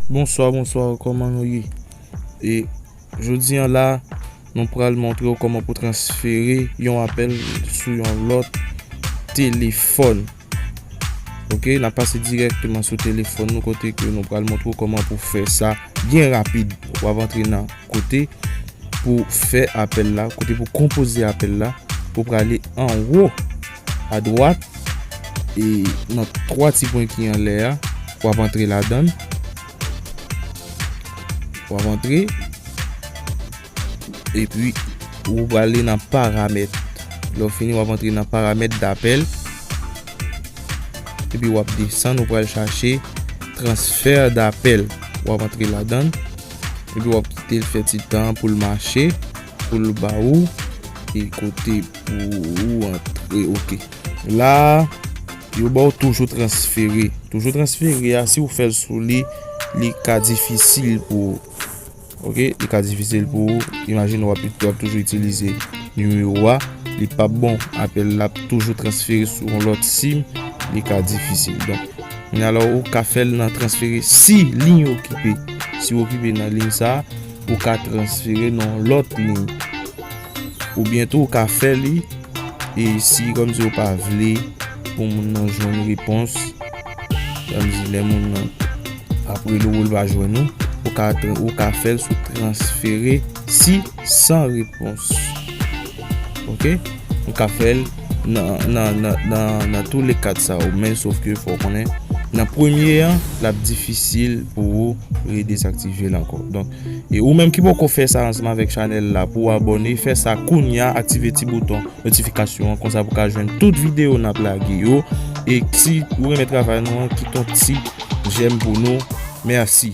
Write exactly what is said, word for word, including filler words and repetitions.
Bonswa, bonswa, kòman nou ye? E jodi a la, nou pral montre w kòman pou transfere yon apèl sou yon lòt telefòn. Ok, n ap pase dirèkteman sou telefòn nou, kote ke nou pral montre w kòman pou fè sa byen rapid. W ap antre nan kote pou fè apèl la, kote pou konpoze apèl la, ou prale anwo adwat, e nan twa ti pwen ki anlè a, w ap antre ladan l. W ap antre, epi ou prale nan paramèt. Lè w fini, w ap antre nan paramèt dapèl. Epi w ap desann, ou pral chache transfè dapèl. W ap antre ladan l. Epi w ap kite l fè ti tan pou l mache, pou l ba ou e kote pou ou antre. Ok. La, yo ba w toujou transfere. Toujou transfere a, si w fè l sou li, li ka difisil pou ou. Ok, li ka difisil pou ou. Imajine w ap, w ap toujou itilize nimewo a. Li p ap bon. Apèl la ap toujou transfere sou yon lòt sim. Li ka difisil. Donk, men alò, ou ka fè l nan transfere si liy okipe. Si w okipe nan liy sa, ou ka transfere nan lòt liy. Oubyen tou, ou ka fè li, e si kòmsi ou pa vle pou moun nan jwenn repons, kòmsi lè moun nan ap rele w, ou, li pa jwenn ou, ou ka, ou ka fè l sou transfere si san repons. Ok? Ou ka fè l nan, nan, nan, nan, nan tou le kat sa yo, men sof ke fò w konnen, nan premye an, l ap difisil pou ou redezaktive l ankò. Donk, e ou menm ki poko fè sa ansanm avèk chanèl la, pou w abòne, fè sa kounye a, aktive ti bouton notifikasyon an, konsa pou ka jwenn tout videyo n ap lage yo. E si ou renmen travay nou an, kite yon ti jèm pou nou. Mèsi.